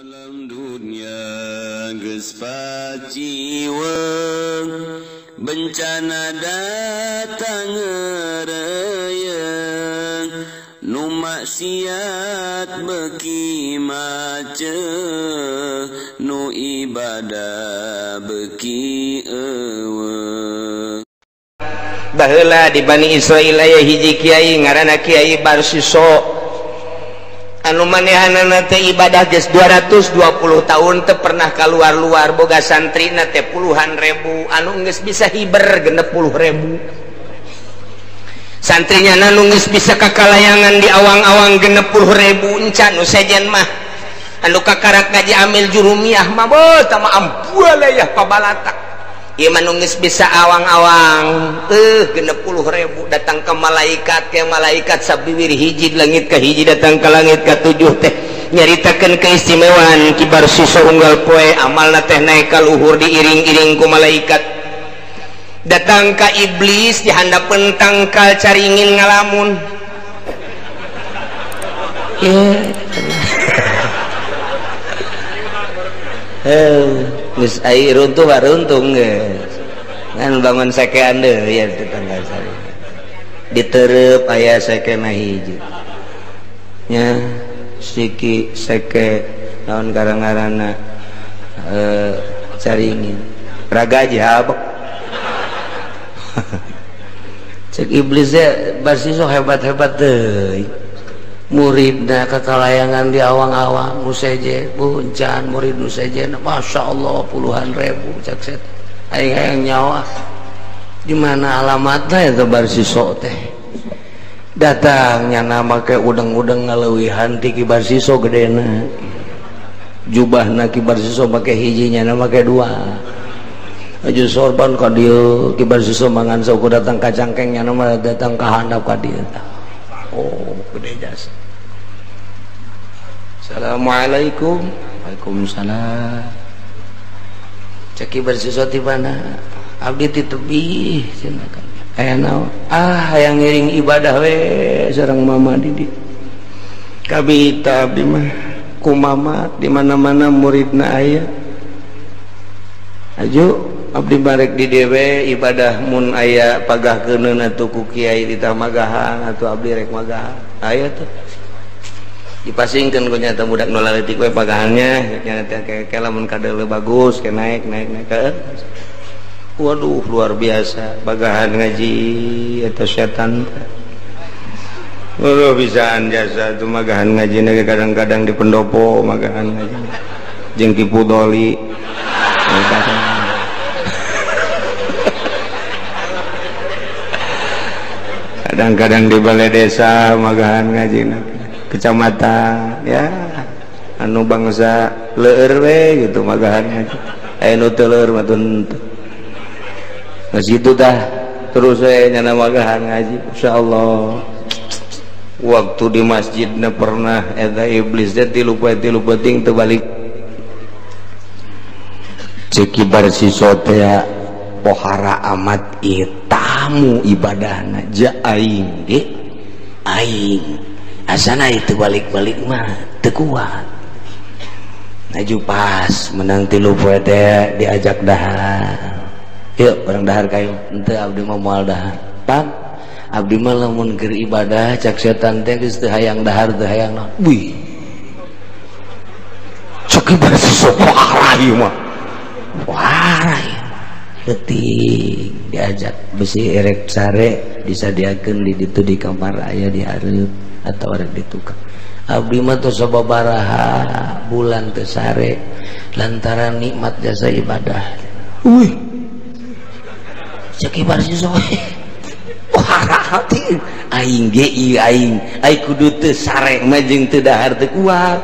Alam dunia geus paciweng, bencana datang ngereyeng, nu maksiat beuki maceuh, nu ibadah beuki eueuh. Baheula di Bani Israil aya hiji kiai ngaranna Kiai Barsiso anu manehanana teh ibadah geus 220 tahun teu pernah kaluar-luar, boga santrina teh puluhan ribu anu geus bisa hiber 60.000 santrinya anu geus bisa kakalayangan di awang-awang 60.000 encan nu sejen mah anu kakarak ngaji amil jurumiyah mah beuh tah mah ambualayah pabalatak. Ieu mah nu geus bisa awang-awang 60.000 datang ke malaikat, ke malaikat sabiwir hiji langit ka hiji datang ke langit ka tujuh teh nyaritakeun keistimewaan Ki Barsiso unggal poe amalna teh naik ka luhur diiring-iring ku malaikat. Datang ka iblis di handapeun tangkal caringin ngalamun. Geus ai runtuh baruntung geus. Ngan bangun sekean deui ya tetangga saya. Ditereup aya sekena hiji. Nya siki seke naon karang-ngaranna caringin. Raga jabek. Cek iblisnya Barsiso hebat-hebat deui. Muridna kakalayangan di awang-awang nu seje buncan murid nu sejen Masya Allah puluhan ribu cek set aing hayang nyawa di mana alamatna eta Barsiso teh datangnya nama ke udeng-udeng ngaleuwihan ti Ki Barsiso gedena jubahna Ki Barsiso make hiji nya make dua aju sorban ka dieu Ki Barsiso mangan saukur datang ka cangkeng nya mah datang ka handap ka dieu. Oh gede jasa. Assalamualaikum. Waalaikumsalam. Ceki Barsiso ti mana? Abdi ti tebih cenah kan. Aya naon? Ah hayang ngiring ibadah we sareng mama didi. Kabita abdi mah ku mama di mana-mana muridna aya. Aju abdi barek di dewe ibadah mun aya pagah keuneun atuh ku kiai di tamagahan atuh abdi rek magahan. Aya tuh dipasingkeun ku nyata budak nu leutik we pagahannya nya teh ke lamun kadeuleu bagus ke naik naik naik ke. Waduh luar biasa pagahan ngaji eta setan. Waduh bisaan jasa tuh magahan ngaji na kadang-kadang di pendopo magahan ngaji jeung Ki Pudoli. Kadang-kadang di balai desa magahan ngaji kecamatan ya anu bangsa leur we gitu magahan ngaji aya nu teu leur mah teu geus kitu tah terus we nyana magahan ngaji insyaallah. Waktu di masjidna pernah eta iblis teh tilu poe tilu peuting teu balik. Cek Ki Barsiso teh pohara amat ieu tamu ibadahna ja aing ge aing asana itu balik-balik mah teu kuat. Aju pas menang tilu poe teh diajak dahar. Yuk barang dahar kayu henteu abdi mah moal dahar. Pan abdi mah lamun keur ibadah cak setan teh geus teu hayang dahar teu hayang naon. Wih. Cek Ki Barsiso pohara ieu mah. Pohara ieu. Detik diajak besi erek sare disadiakeun di ditu di kamar aya di hareup atau rek di tukang. Abdi mah tos sababaraha bulan teu sare lantaran nikmat jasa ibadah. Wih. Cek Ki Barsiso wah hati aing ge ieu aing ai kudu teu sare mah jeung teu dahar teu kuat.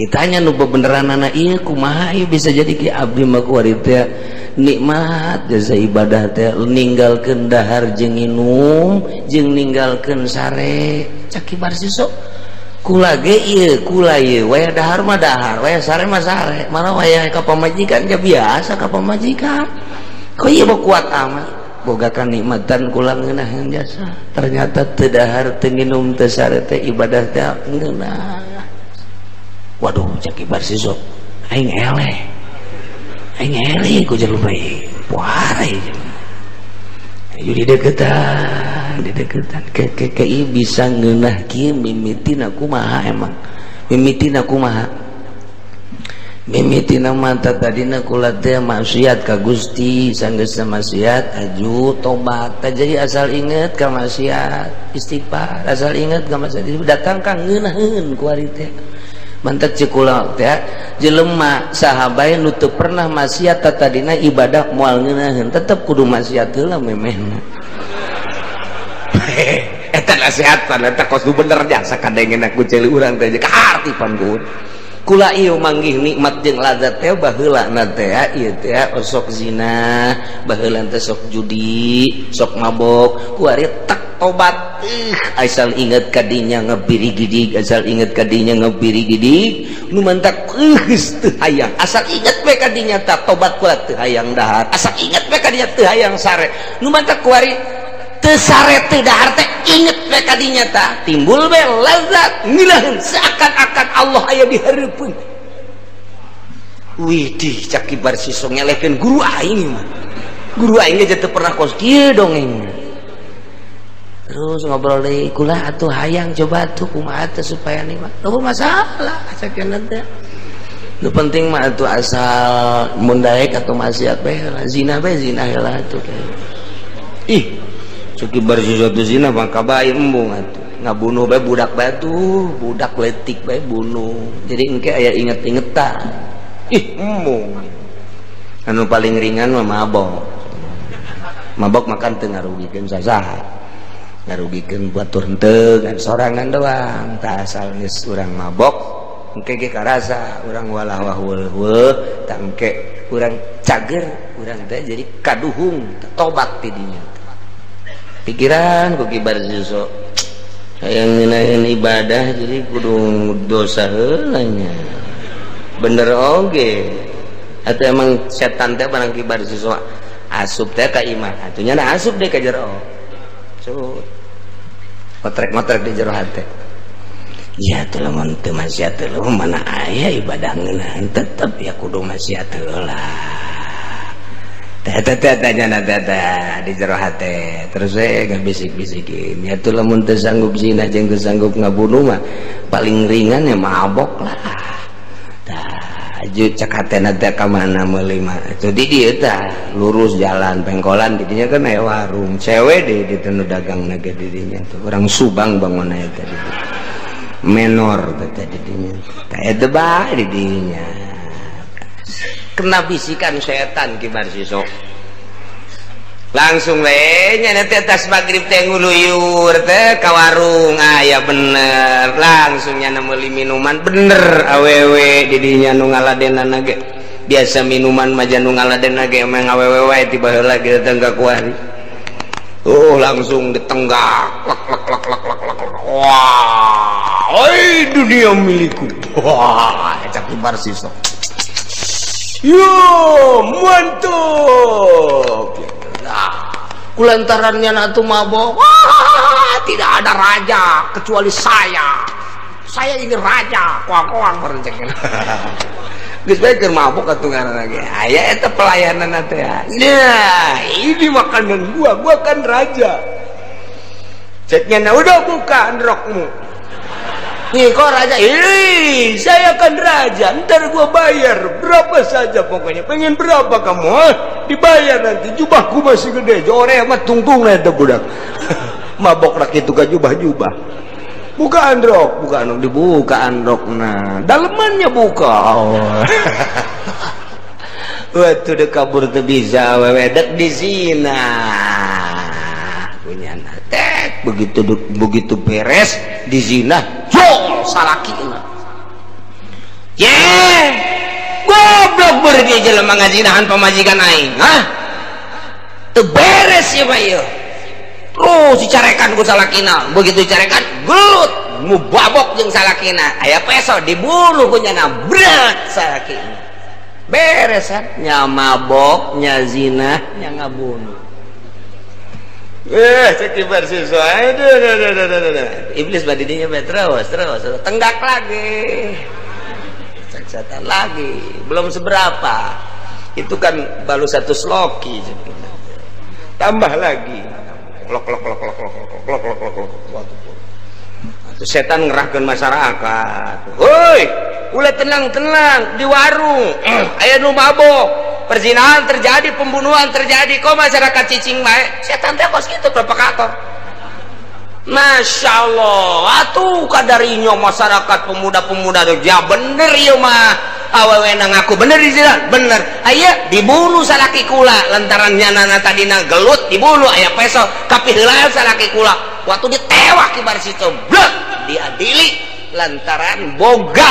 Ditanya nu bebeneranana ieu kumaha ieu bisa jadi ki abdi mah kuari teh nikmat jasa ibadah teh ninggalkeun dahar jeung nginum jeung ninggalkeun sare. Cek Ki Barsiso kula ge ieu kula ieu waya dahar mah dahar waya sare mah sare mana waya ka pamajikan ja biasa ka pamajikan kok ieu mah kuat amat boga kanikmatan kula ngeunaheun jasa ternyata teu dahar teu nginum teu sare teh ibadah teh ngeunah. Waduh cek Ki Barsiso aing eleh aing eleh ku jelema ieu puara ieu ayo dideketan dideketan ke bisa ngeunah kieu mimitina kumaha emang mimitina kumaha mimitina mata tadina kula teh maksiat ka Gusti sanggeusna maksiat aju tobat. Jadi asal inget ka maksiat istighfar, asal inget ka maksiat datang ka ngeunaheun ku ari teh. Mantak ceuk kula teh jelema saha bae nu teu pernah maksiat tadina ibadah moal ngeunaheun, tetep kudu maksiat heula memehna. Eta nasehatan eta kos nu bener jasa kadengeuna ku ceuli urang teh kaharti pan ku. Kula ieu manggih nikmat jeung lazat teh baheulana teh ieu teh osok zina, baheula teh sok judi, sok mabok, ku ari tak tobat. Asal inget kadinya ngebirigidig, asal inget kadinya ngebirigidig, nu mantak geus teu hayang. Asal inget we kadinya tak tobat kula teu hayang dahar. Asal inget we kadinya teu hayang sare. Nu mantak ku ari teu sare teu dahar teh inget we kadinya tah timbul we lazat ngeunaheun seakan-akan Allah aya di hareupeun. Widih cak Ki Barsiso ngelehkeun guru aing mah. Guru aing ge teu pernah kos kieu dongeng. Terus ngobrol deui kula atuh hayang coba atuh kumaha teh supaya nikmat. Eueuh masalah sakeuna teh. Nu penting mah atuh asal mun daek atuh maksiat bae heula, zina bae zina heula atuh. Ih, Ki Barsiso teh zina mah kabae embung atuh. Ngabunuh bae budak bae tuh, budak leutik bae bunuh. Jadi engke aya inget-ingetan. Ih, embung. Anu paling ringan mah mabok. Mabok makan teu ngarugikeun sasaha. Ngarugikeun batur henteu kan sorangan doang. Tah asal geus urang mabok engke ge karasa urang walah wah tah engke urang cager urang teh jadi kaduhung tobat ti dinya. Pikiran ku Ki Barsiso hayang ngeunaheun ibadah jadi kudu dosa heula nya. Bener oge. Atau emang setan teh barang Ki Barsiso asup teh ka imah atuh nya asup deh ka jero. Cut. Ngotrek-ngotrek di jero hate. Ya tuh lamun teu maksiat heula mana aya ibadah ngeunaheun tetep ya kudu maksiat heula. Tanya di jero hate terus saya nggak bisik-bisikin ya tuh lamun teu sanggup zina jeung teu sanggup ngabunuh mah paling ringan ya mabok lah. Tah aju cek hatena teh ka mana meuli mah jadi dieu tah lurus jalan pengkolan di dinya kan aya warung cewek di ditu nu dagang ge di dinya tuh urang Subang bangunna eta di menor teh di dinya tah eta bae di dinya. Kena bisikan setan Ki Barsiso langsung we nya teh tas magrib teh nguluyur teh ka warung aya bener langsung nya meuli minuman bener awewe di dinya nu ngaladenana ge biasa minuman mah nu ngaladenana ge emang awewe wae ti baheula ge datang ka kuari. Oh langsung ditenggak lek lek lek lek lek lek. Wah oi dunia milikku. Wah cak Ki Barsiso. Yo, mantap. Nah, kulantarannya natu mabok. Wah, tidak ada raja kecuali saya. Saya ini raja. Koang-koang merencengkeun. Geus bae keur mabok atuh ngaranna ge. Aya eta pelayanan teh. Nah, ini makanan gua kan raja. Ceknya nah, udah buka rokmu. Nih kok raja, ih saya kan raja, ntar gua bayar berapa saja pokoknya, pengen berapa kamu, huh? Dibayar nanti, jubahku masih gede, jore mah tungtung lah itu budak, mabok rak itu kan jubah-jubah, buka androk, dibuka androk, nah dalemannya buka, oh. Waktu udah kabur tuh bisa, wedek di sini, punya tek, begitu beres di zina, salakina. Ye, goblok berdiri jelema ngazinahan pamajikan aing, hah? Teu beres ya Pak ieu. Terus dicarekan ku salakina, begitu dicarekan gelut, mubabok jeung salakina. Aya peso dibunuh ku nyana, bret salakina. Beres kan? Nya mabok, nya zina, nya ngabunuh. Cek Ki Barsiso. Aduh, aduh. Iblis badidinya terus tenggak lagi. Setan lagi belum seberapa itu kan baru satu sloki tambah lagi lok lok lok lok lok lok lok lok lok lok setan ngerahkan masyarakat. Woi, ulah tenang-tenang di warung aya nu mabok, perzinahan terjadi, pembunuhan terjadi, kok masyarakat cicing bae. Setan teh kos kitu provokator. Masya Allah, atuh kadarinya masyarakat pemuda-pemuda ya bener ieu mah awewe ngaku bener di jalan bener aya dibunuh salaki kula lantaran nyanana tadina gelut dibunuh aya peso kapiheula salaki kula waktu ditewak kibar situ blek diadili lantaran boga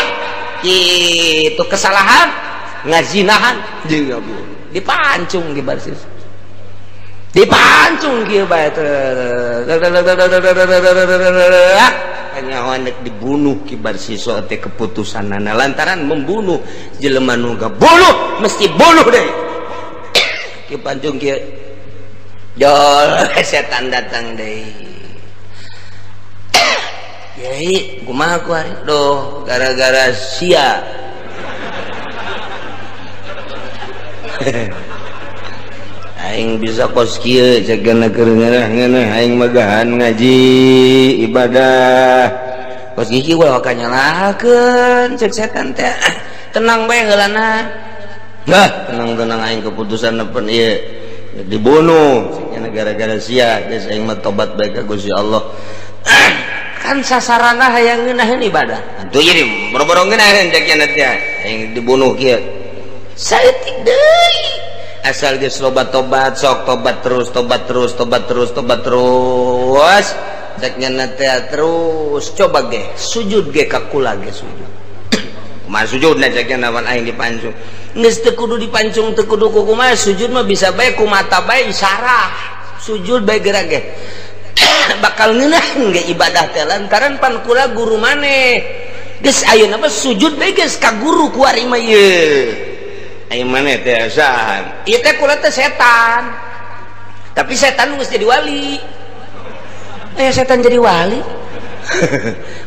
itu kesalahan ngazinahan juga dipancung kibar situ dipancung kieu bae kanyahoan dek dibunuh kibar siswa teh keputusanana lantaran membunuh jelema nu bunuh mesti bunuh deh kieu pancung kieu jol setan datang deui yai kumaha ku ari doh gara-gara sia aing bisa kos kieu cegana keur ngeunah aing magahan ngaji ibadah kos kieu ulah kanyalahkeun cek setan teh tenang bae heulana nah tenang-tenang aing keputusan nepen ieu dibunuh cegana gara-gara sia geus aing mah tobat bae ka Gusti Allah kan sasarana hayang ngeunaheun ibadah atuh jadi boro-boro ngeunaheun cek nya teh aing dibunuh kieu saeutik deui asal geus loba tobat sok tobat terus tobat terus tobat terus tobat terus cek nya teh terus coba ge sujud ge ka kula ge sujud kumaha sujudna cek nya nawan aing dipancung geus teu kudu dipancung teu kudu kumaha sujud mah bisa bae ku mata bae isarah sujud bae geura ge bakal ngeunaheun ge ibadah teh lantaran pan kula guru maneh geus ayeuna mah sujud bae geus ka guru ku ari mah ieu aing maneh teh saha ieu teh kula teh setan tapi setan geus jadi wali setan jadi wali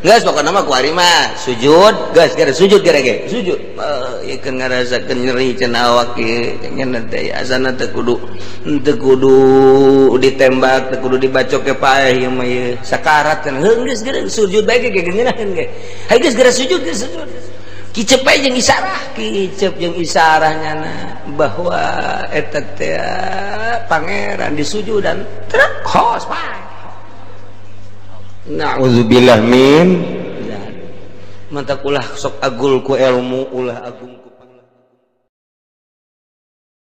geus pokona mah ku ari mah sujud geus gara sujud gara ge sujud ieu keur ngarasakeun nyeri cenah awak ieu nya teh asana teh kudu ditembak teu kudu dibacok ke paeh ieu mah ieu sakarat kan heuh geus gara sujud bae ge ngeunaheun ge hayu geus gara sujud geus sujud kicep bae jeung isarah kicep jeung isarah nyana bahwa eta teh pangeran disujudan trek hos pae na'udzubillah min mantak ulah sok agul ku ilmu ulah agung ku